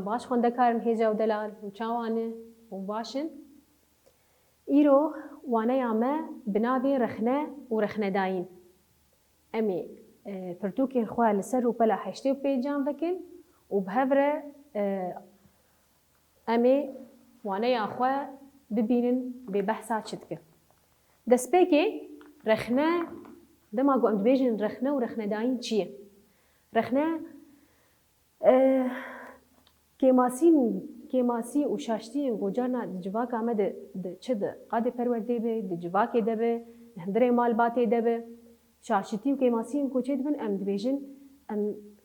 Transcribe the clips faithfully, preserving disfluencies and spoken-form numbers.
Baş xwendekarên hêja û delal, û çawa ne? Hûn baş in? Îro waneya me bi navê rexne û rexnedayîn. Em ê, e, pirtûkên xwe li ser rûpela heştê û pêncan vekin û bi hev re, e, em ê waneya xwe bibînin bê behsa çi dike. Destpêkê rexne, dema ku em dibêjin rexne û rexnedayîn çi ye? Rexne, e, kêmasîn, kêmasî û şaştiyên ku carna di civaka me de, di çi di qadê perwerdê be, di civakê de be, di hundirê malbatê de be, şaşitî û kêmasiyên ku çê dibin, em dibêjin, em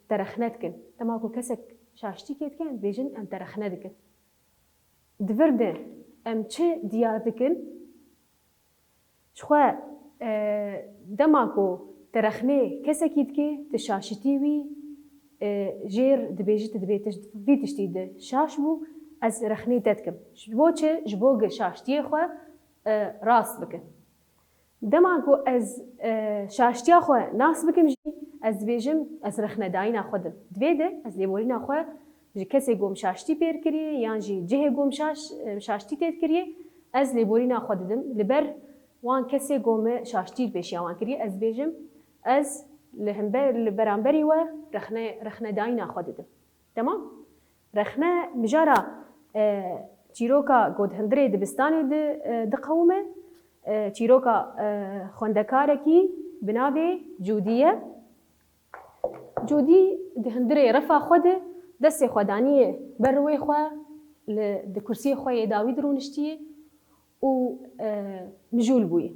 te rexne dikin. Dema ku kesek şaştî kê dike, em dibêjin, em te rexne dikin. Di vir de em çi diyar dikin? Ji xwe, e, dema ku te rexnê kesekî dikî, tu şaşitî wî, e, jêr dibêjî, tu dibê tişt-, vî tiştî de şaş bû, ez rexnê te dikim. Ji bo çi? Ji bo ku şaştiyê xwe, e, rast bikin. Dema ku ez, e, şaştiya xwe nas bikim jî, ez dibêjim, ez rexnedayîna xwe dim. Di vê de ez lêborîna xwe ji kesê ku min şaştî pêr kiriye yan jî cihê ku min şaş-, e, şaştî tê kiriye, ez lêborîna xwe didim. Li ber wan kesê ku min şaştî li pêşiya wan kiriye, ez dibêjim, ez li hember, li beramberî we rexne-, rexnedayîna xwe didim. Temam? Rexne mijara, e, çîroka ku di hundirê dibistanê di, e, diqewime, e, çîroka, e, xwendekarekî bi navê Cûdî ye. Cûdî di hundirê refa xwe de destê xwe daniye ber rûyê xwe, li, di kursiyê xwe yê dawî de rûniştiye û, e, mijûl bûye.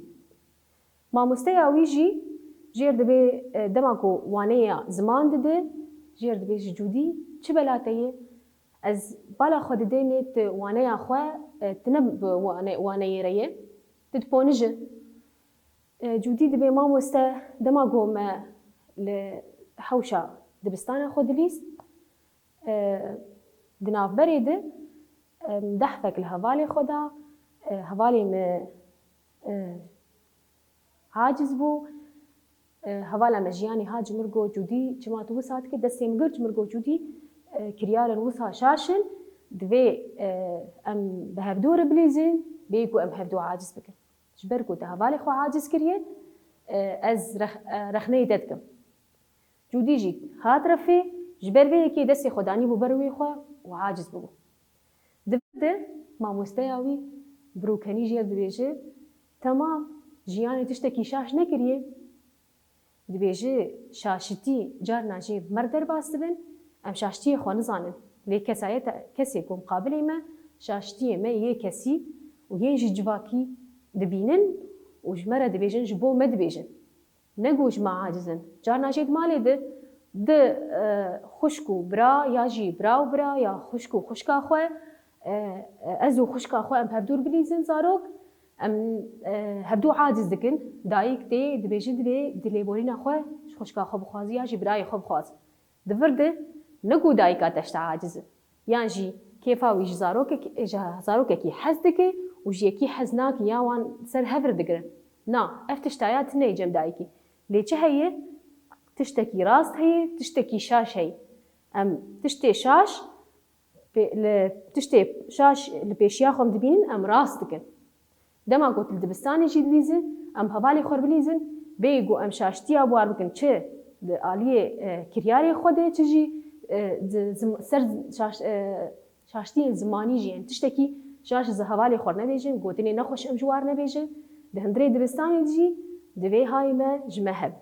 Mamosteya wî jî jêr dibê, e, dema ku waneya ziman dide, jêr dibê ji Cûdî, çi bela te ye? Ez bala xwe didêmê tu waneya xwe, e, tu ne bi wane-, waneyê re ye, tu diponijî. E, Cûdî dibê mamoste, dema ku me li hewşa dibistana xwe dilîst, e, di navberê de, e, dehfek li hevalê xwe da, e, hevalê me, e, aciz bû. E, hevala me Jiyanî hat ji min got, Cûdî, çima tu wisa dikî? Destê min girt, ji min got, Cûdî, e, kiryarên wisa şaş in, divê, e, em bi hevdû re bilîzin, bêyî ku em hevdû aciz bikin. Ji ber ku te hevalê xwe aciz kiriye, e, ez rex-, e, rexneyê te dikim. Cûdî jî hat refê, ji ber vê yekê destê xwe danîbû ber rûyê xwe û aciz bûbû. Di vir de mamosteya wî bi rûkenî jê re dibêje, Temam, Jiyanê tiştekî şaş nekiriye. Dibêje, şaşitî carna jê bi me re derbas dibin, em şaştiyê xwe nizanin. Lê kesayeta kesê ku muqabilê me, şaştiyê me yê kesî û yên jî civakî dibînin û ji me re dibêjin, ji bo me dibêjin. Ne ku ji me aciz in. Carna jê di malê de, di, e, xwişk û bira ya jî bira û bira ya xwişk û xwişka xwe, e, e, ez û xwişka xwe em hevdû re bilîzin zarok, em, e, hevdû aciz dikin. Dayik tê dibêje divê di lêborîna xwe ji xwişka xwe bixwazî ya jî birayê xwe bixwazî. Di vir de ne ku dayika te ji te aciz e. Yan jî kêfa wî ji zarokek-, ji zarokekî hez dike û ji yekî hez nake ya wan ser hev re digirin. Na, ev tişta ya tune ye cem dayikê. Lê çi heye? Tiştekî rast heye, tiştekî şaş heye. Em tiştê şaş, pê-, li, tiştê şaş li pêşiya xwe em dibînin, em rast dikin. Dema ku tu li dibistanê jî dilîzî, em hevalê xwe re bilîzin, bêyî ku em şaştiya bi war bikin, çi di aliyê, e, kiryarê xwe de, çi jî, e, di zim-, ser şaş-, e, şaştiyên zimanî jî, yani tiştekî şaş ji hevalê xwe re nebêjin, gotinê nexweş em ji war nebêjin, di hundirê dibistanê de jî divê hayê me ji me hebe.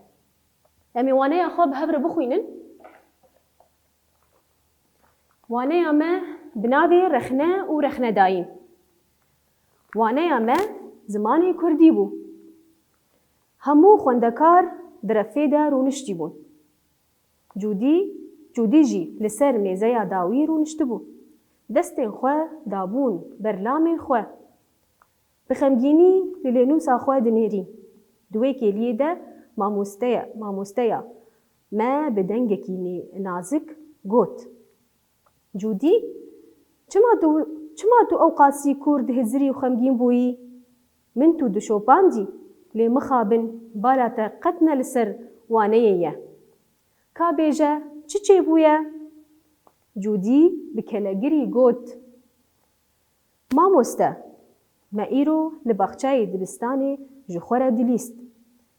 Em ê waneya xwe bi hev re bixwînin. Waneya me bi navê Rexne û Rexnedayîn. Waneya me zimanê kurdî bû. Hemû xwendekar di refê de rûniştî bûn. Cûdî, Cûdî jî li ser mêzeya dawî rûniştibû. Destên xwe dabûn ber lamên xwe. Bi xemgînî li lênûsa xwe dinêrî. Di wê kêliyê de mamosteya, mamosteya me bi dengekî nê-, nazik got, Cûdî, çima tu, çima tu ew qasî kûr dihizirî û xemgîn bûyî? Min tu dişopandî, lê mixabin bala te qet ne li ser waneyê ye. Ka bêje, çi çêbûye? Cûdî bi kelegirî got, Mamoste, me îro li baxçeyê dibistanê ji xwe re dilîst.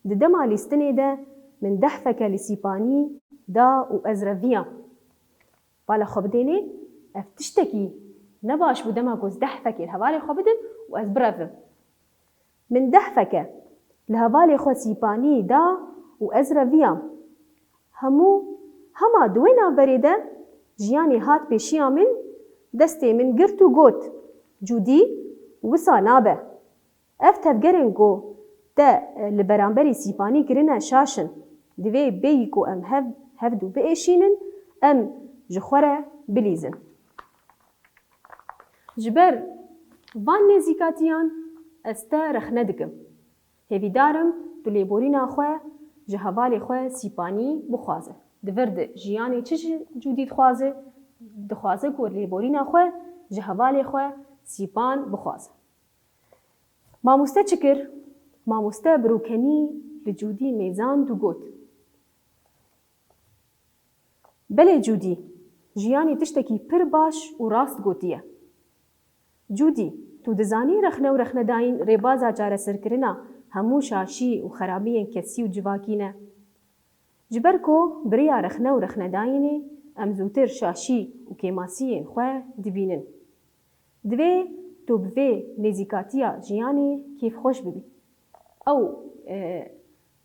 Di dema lîstinê de min deh feke li Sîpanî da û ez reviyam. Bala xwe bidênê, ev tiştekî ne baş bû dema ku ez deh fekê li hevalê xwe bidim û ez birevim. Min deh feke li hevalê xwe Sîpanî da û ez reviyam. Hemû hema di wê navberê de jiyanê hat pêşiya min, destê min girt û got, Cûdî, wisa nabe. Ev tevgerên ku te, e, li beramberî Sîpanî kirine şaş in. Divê bêyî ku em hev, hevdu biêşînin, em ji xwe re bilîzin. Ji ber van nêzîkatiyan ez te rexne dikim. Hêvîdar im tu lêborîna xwe ji hevalê xwe Sîpanî bixwaze. Di vir de jiyanê çi ji Cûdî dixwaze? Dixwaze ku lêborîna xwe ji hevalê xwe Sîpan bixwaze. Mamoste çi kir? Mamoste bi rûkenî li Cûdî mêzand û got, Belê Cûdî, jiyanê tiştekî pir baş û rast gotiye. Cûdî, tu dizanî rexne û rexnedayîn rêbaza çareserkirina hemû şaşî û xerabiyên kesî û civakî ne. Ji ber ku bi riya rexne û rexnedayînê em zûtir şaşî û kêmasiyên xwe dibînin. Divê tu bi vê nêzîkatiya jiyanê kêfxweş bibî. Ew, e,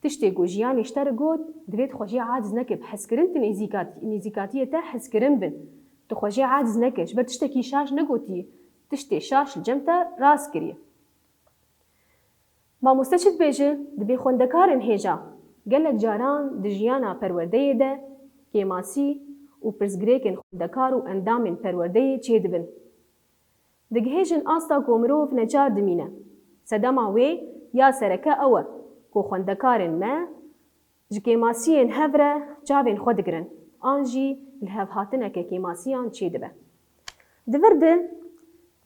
tiştê ku jiyanê ji te re got, divê tu xwe jê aciz neke. Bi hezkirin tu nêzîkat-, nêzîkatiyê te hezkirin bin. Tu xwe jê aciz neke. Ji ber tiştekî şaş negotiyî, tiştê şaş li cem te rast kiriye. Mamoste çi dibêje? Dibê xwendekarên hêja gelek caran di jiyana perwerdeyê de kêmasî û pirsgirêkên xwendekar û endamên perwerdeyê çêdibin. Digihêjin asta ku mirov neçar dimîne. Sedema wê ya sereke ew e ku xwendekarên me ji kêmasiyên hev re çavên xwe digirin, an jî lihevhatineke kêmasiyan çêdibe. Di vir de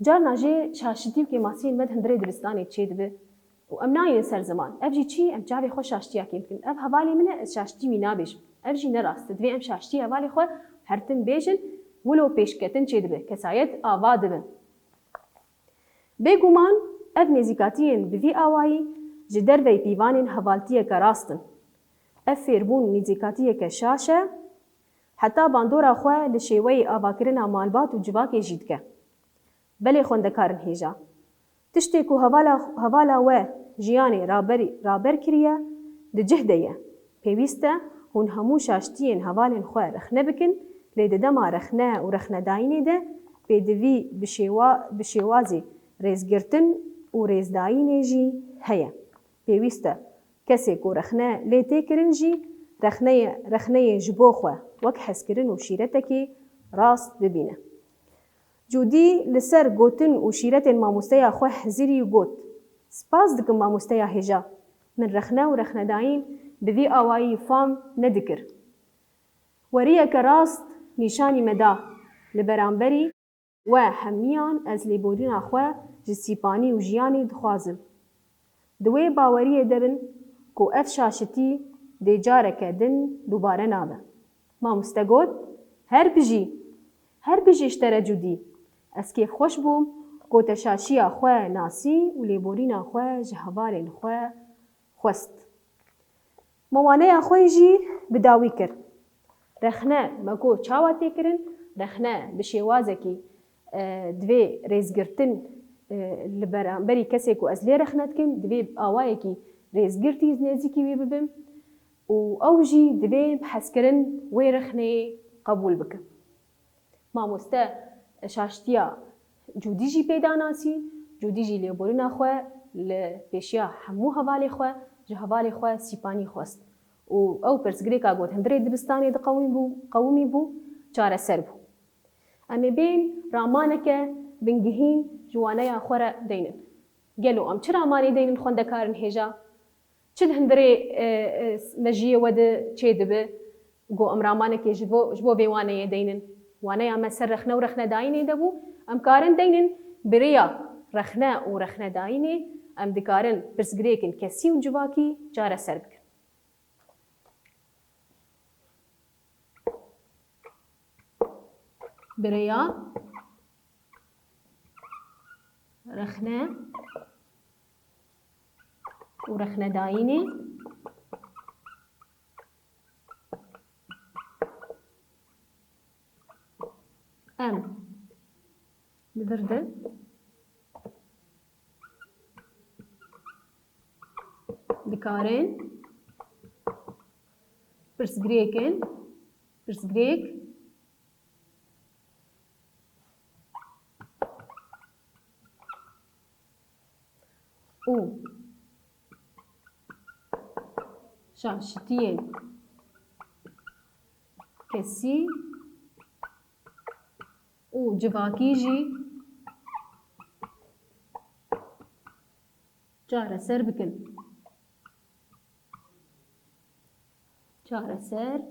carna jê şaşitî û kêmasiyên me di hundirê dibistanê çêdibe û em nayînin ser ziman. Ev jî çi? Em çavê xwe şaştiya kêm dikin. Ev hevalê min e, ez şaştî wî nabêjim. Ev jî ne rast e. Divê em şaştiyê hevalê xwe her tim bêjin, wilo pêşketin çêdibe, kesayet ava dibin. Bêguman ev nêzîkatiyên bi vî awayî ji derveyî pîvanên hevaltiyeke rast in. Ev fêrbûn nêzîkatiyeke şaş e, heta bandora xwe li şêweyê avakirina malbat û civakê jî dike. Belê xwendekarên hêja, tiştê ku hevala, hevala we jiyanê raberî, raber kiriye, di cih de ye. Pêwîst e hûn hemû şaştiyên hevalên xwe rexne bikin, lê di dema rexne û rexnedayînê de pêdivî bi şêwa-, bi şêwazê rêzgirtin û rêzdayînê jî heye. Pêwîst e kesê ku rexne lê tê kirin jî rexneyê, rexneyê ji bo xwe wek hezkirin û şîretekê rast bibîne. Cûdî li ser gotin û şîretên mamosteya xwe hizirî û got, Spas dikim mamosteya hêja, min rexne û rexnedayîn bi vî awayî fam nedikir. Weriyeke rast nîşanî me da. Li beramberî we hemiyan ez lêborîna xwe ji Sîpanî û jiyanê dixwazim. Di wê baweriyê de bin ku ev şaşitî dê careke din dubare nabe. Mamoste got, Her bijî! Her bijî ji te re Cûdî! Ez kêfxweş bûm ku te şaşiya xwe nasî û lêborîna xwe ji hevalên xwe xwest. Me waneya xwe jî bi dawî kir. Rexne me got çawa tê kirin? Rexne bi şêwazekî, e, divê rêzgirtin, e, li beramberî kesê ku ez lê rexne dikim, divê bi awayekî rêzgirtî nêzîkî wî bibim û ew jî divê bi hezkirin wê rexneyê qebûl bikim. Mamoste şaştiya Cûdî jî pê da nasî, Cûdî jî lêborîna xwe li pêşiya hemû hevalê xwe, ji hevalê xwe Sîpanî xwest û ew pirsgirêka ku di hundirê dibistanê diqewimî bû, qewimî bû, çareser bû. Em ê bên ramaneke bingehîn ji waneya xwe re deynin. Gelo em çi ramanê deynin xwendekarên hêja? Çi di hundirê, e, e, mejiyê we de çêdibe? Go em ramanekê ji bo, ji bo vê waneyê deynin. Waneya me ser rexne û rexnedayînê de bû. Em karin deynin bi rêya rexne û rexnedayînê em dikarin pirsgirêkên kesî û civakî çareser bikin. bi rêya rexne û rexnedayînê em li vir de dikarin pirsgirêkin, pirsgirêk û şaşitiyên kesî û civakî jî çareser bikin. Çareser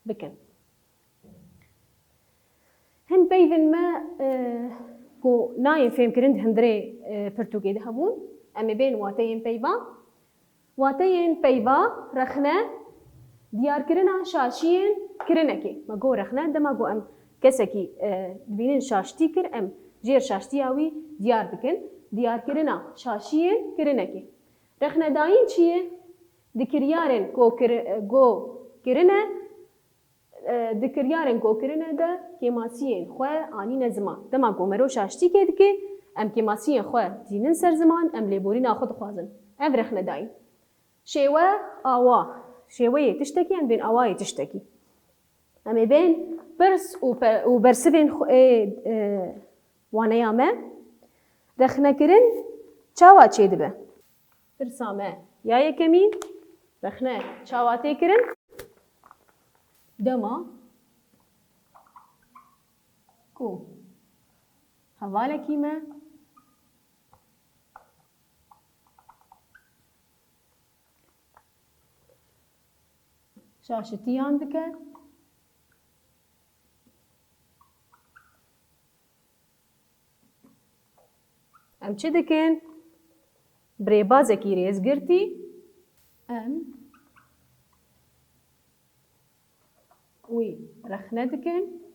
bikin. Hin peyvên me, e, ku nayên fêmkirin di hundirê, e, pirtûkê de hebûn, em ê bên wateyên peyva. Wateyên peyva, rexne, diyarkirina şaşiyên kirinekê. Me got rexne, dema ku em kesekî, e, dibînin şaştî kir, em jêr şaştiya wî diyar dikin. Diyarkirina şaşiyên kirinekê. Rexnedayîn çi ye? Di kiryarên ku kir-, ku kirine, e, di kiryarên ku kirine de kêmasiyên xwe anîne ziman. Dema ku mero şaştîkê dike, em kêmasiyên xwe dînin ser ziman, em lêborîna xwe dixwazin. Ev rexnedayîn. Şêwe awa, şêweyê tiştekî, em bên awayê tiştekî. Em ê bên pirs û pe-, û bersivên xwe, ê, e, waneya me. Rexnekirin çawa çêdibe? Pirsa me ya yekemîn, rexne çawa tê kirin? Dema ku hevalekî me şaşitiyan dike, em çi dikin? Bi rêbazekî rêzgirtî em wî rexne dikin.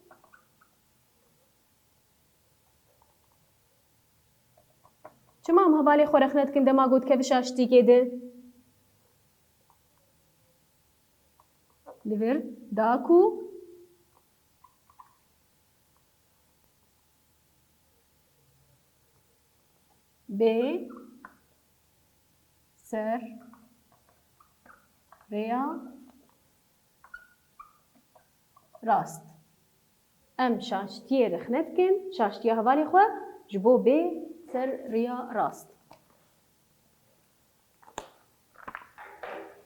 Çima em hevalê xwe rexne dikin dema ku dikeve şaştîkê de? Li vir da ku bê ser rêya rast. Em şaştiyê rexne dikin, şaştiya hevalê xwe ji bo bê ser rêya rast.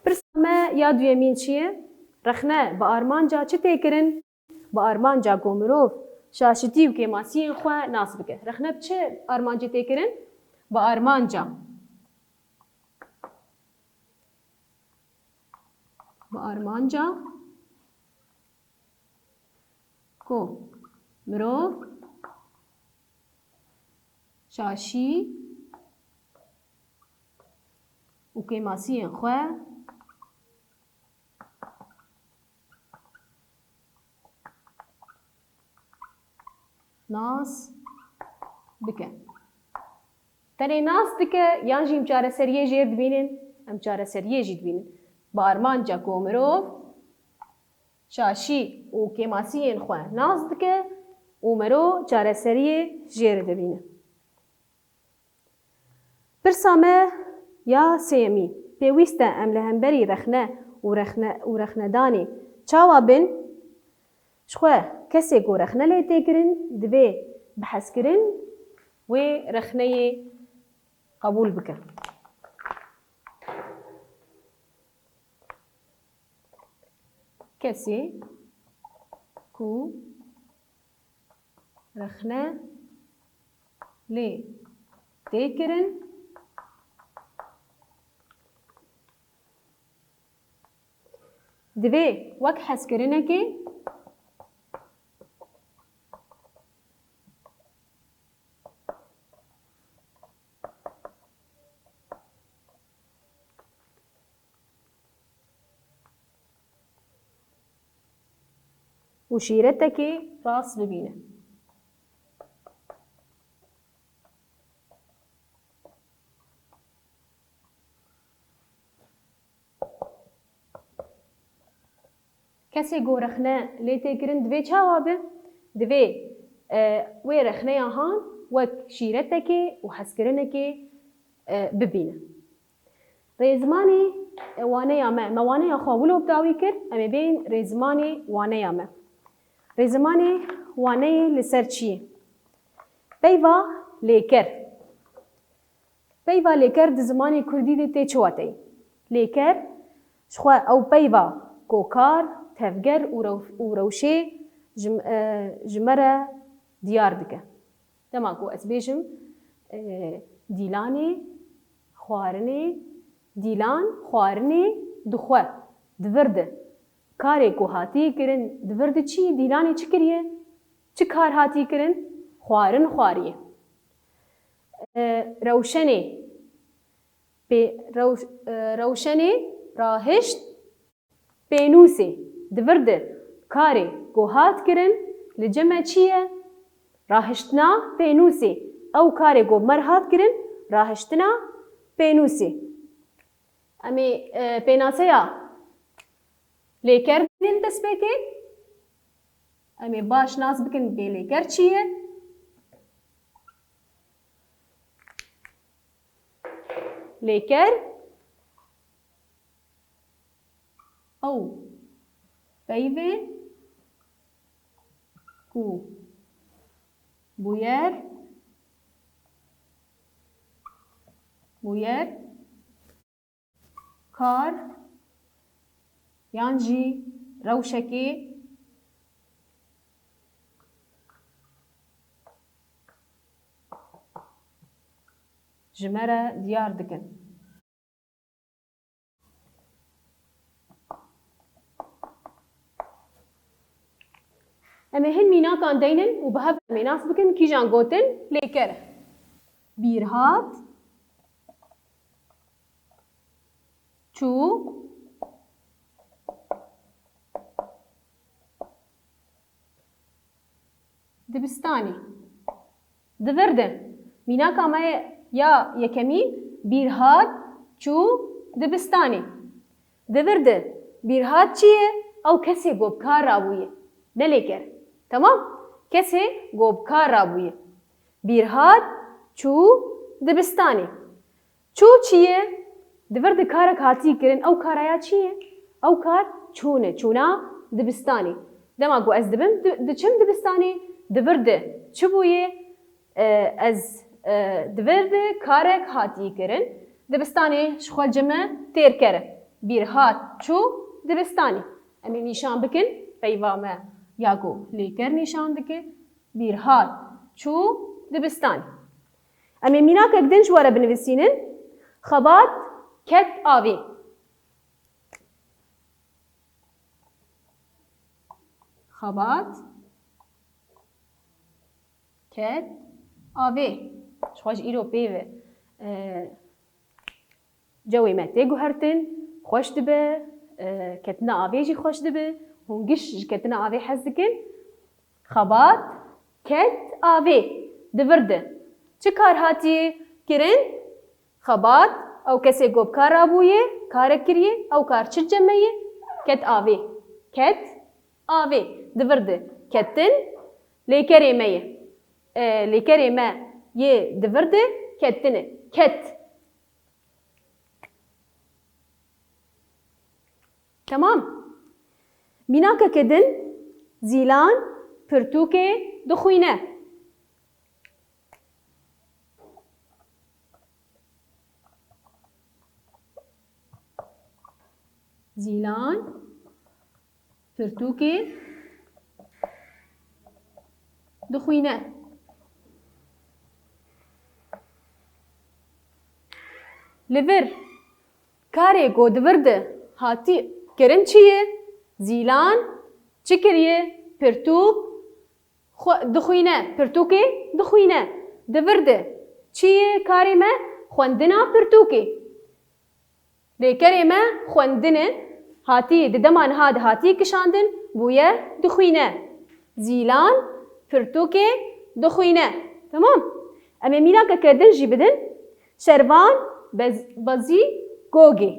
Pirsa me ya duyemîn çi ye? Rexne bi armanca çi tê kirin? Bi armanca ku mirov şaşitî û kêmasiyên xwe nas bike. Rexne bi çi armancê tê kirin? Bi armanca. Bi armanca ku mirov şaşî û kêmasiyên xwe nas bike. Tenê nas dike yan jî em çareseriyê jêr dibînin, em çareseriyê jî dibînin. Bi armanca ku mirov şaşî û kêmasiyên xwe nas dike û mero çareseriyê jêr dibîne. Pirsa me ya sêyemî, pêwîst e em li hemberî rexne û rexne û rexnedanê çawa bin? Ji xwe kesê ku rexne lê tê kirin, divê bi hezkirin wê rexneyê qebûl bike. Kesê ku rexne lê tê kirin, divê wek hezkirinekê û şîretekê rast bibîne. Kesê ku rexne lê tê kirin divê çawa be? Divê, e, wê rexneya han wek şîretekê û hezkirinekê, e, bibîne. Rêzimanê, e, waneya me, me waneya xwe wilo bi dawî kir, em ê bêjin rêzimanê waneya me. Rêzimanê waneyê li ser çi ye? Peyva lêker. Peyva lêker di zimanê kurdî de tê çi wateyê? Lêker, ji xwe ew peyva ku kar, tevger û rew-, û rewşê ji, e, ji me re diyar dike. Dema ku ez bêjim, e, dîlanê, xwarinê, dîlan, xwarinê, dixwe, di vir de. Karê ku hatiye kirin, di vir de çi, dîlanê çi kiriye? Çi kar hatiye kirin? Xwarin xwariye. E, rewşenê, pê-, rew-, e, rewşenê, rahişt, pênûsê, di vir de karê ku hat kirin, li cem me çi ye? Rahiştina pênûsê. Ew karê ku me re hat kirin, rahiştina pênûsê. Em ê, e, pênaseya lêker bînin destpêkê. Em ê baş nas bikin bê lêker çi ye? Lêker ew peyvê ku bûyer, bûyer kar yan jî rewşekê ji me re diyar dikin. Em ê hin mînakan deynin û bi hev em ê nas bikin kîjan gotin lêker. Bîrhat, çû, dibistanê. Di vir de. Mînaka me ya yekemîn, bîrhat, çû, dibistanê. Di vir de. Bîrhat çi ye? Ew kesê ku bi kar rabûye. Ne lêker. Temam? Kesê ku bi kar rabûye. Bîrhat, çû, dibistanê. Çû çi ye? Di vir de karek hatî kirin. Ew kara ya çi ye? Ew kar çûn e, çûna dibistanê. Dema ku ez dibim, di-, diçim dibistanê, di vir de çi bûye? E, ez, e, di vir de karek hatî kirin. Dibistanê ji xwe cem me têr kere. Bîrhat, çû, dibistanê. Em ê nîşan bikin, peyva me ya ku lêker nîşan dike. Bîrhat, çû, dibistanê. Em ê mînakek din ji we re binivîsînin. Xebat ket avê. Xebat ket avê. Ji xwe ji îro pê ve, e, cewê me tê guhertin, xweş dibe, e, ketina avê jî xweş dibe. Hûn giş ji ketina avê hez dikin. Xebat ket avê. Di vir de çi kar hatiye kirin? Xebat, ew kesê ku bi kar rabûye, karek kiriye, ew kar çi cem me ye? Ket avê. Ket avê. Di vir de ketin lêkerê me ye. E, lêkerê me yê di vir de ketin e. Ket. Temam. Mînakeke din, Zîlan pirtûkê dixwîne. Zîlan pirtûkê dixwîne. Li vir karê ku di vir de hatî kirin çi ye? Zîlan çi kiriye? Pirtûk xwe-, dixwîne, pirtûkê dixwîne. Di vir de çi ye karê me? Xwendina pirtûkê. Lêkerê me xwendin e, hatî, di dema niha de hatî kişandin, Bûye dixwîne. Zîlan pirtûkê dixwîne. Temam. Em ê mînakeke din jî bidin. Şervan bez-, bezî gogê.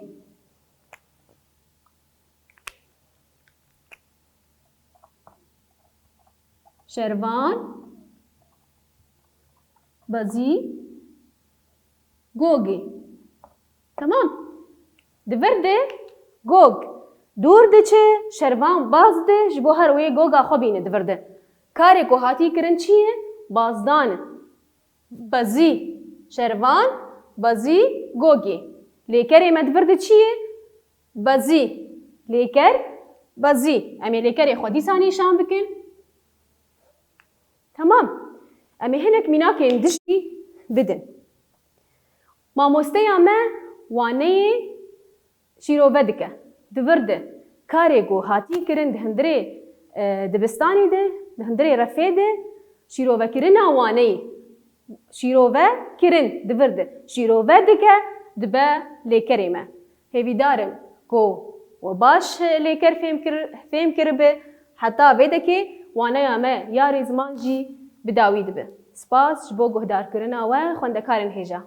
Şervan bezî gogê. Temam. Di vir de gog dûr diçe, şervan baz dide, ji bo her wê goga xwe bîne di vir de. Karê ku hatî kirin çi ye? Bazdan e. Bezî. Şervan bezî gogê. Lêkerê me di vir de çi ye? Bezî. Lêker bezî. Em ê lêkerê xwe dîsa nîşan bikin. Temam. Em ê hinek mînakên din jî bidin. Mamosteya me waneyê şîrove dike. Di vir de karê ku hatî kirin di hundirê, e, dibistanê de, di hundirê refê de, şîrovekirina waneyê. Şîrove kirin di vir de. Şîrove dike, dibe lêkerê me. Hêvîdar im ku we baş lêker fêm kir-, fêm kiribe. Heta vê dekê waneya me ya rêziman jî bi dawî dibe. Spas ji bo guhdarkirina we, xwendekarên hêja.